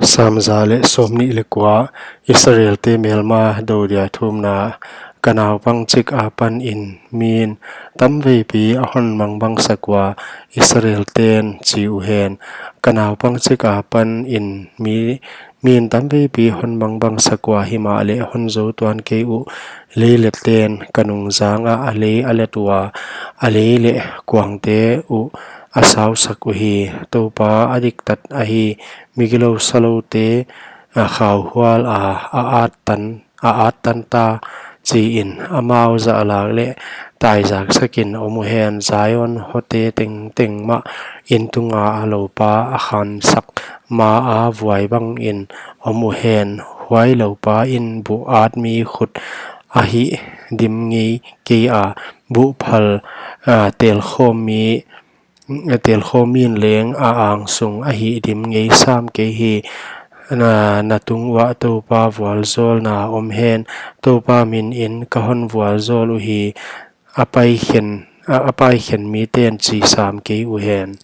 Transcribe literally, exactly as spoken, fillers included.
Sam za leh sawmnih leh kua. Israelte melma dou dia thumna. Ka naupang chik apan in mi'n tamveipi a hon mangbangsak ua, Israelte'n chi uhen. Ka naupang chik apan in mi, mi'n tamveipi hon mangbangsak ua, himahleh hon zou tuan kei uh. Lei leh ten ka nungzang ah a lei a let ua, a lei leh kuangte uh a sausak uhi. Toupa a diktat ahi, migilou saloute a khauhual a, a attan, a attan ta, chi in. Amau zahlak leh taizaksak in om uhen. Zion hote tengteng mah in tunga a loupa a khansak ma a vuai bang in om uhen. Huai loupa in buh at mi khut a hihdim ngei kei a, buh phal, ah, telkhawm mi, telkhawm mi'n leng a angsung a hihdim ngei sam kei hi. Na, na tung uah Toupa vualzawlna om hen. Toupa min in ka hon vualzawl uhi, a paikhen, a, a paikhen mite'n chi sam kei uhen.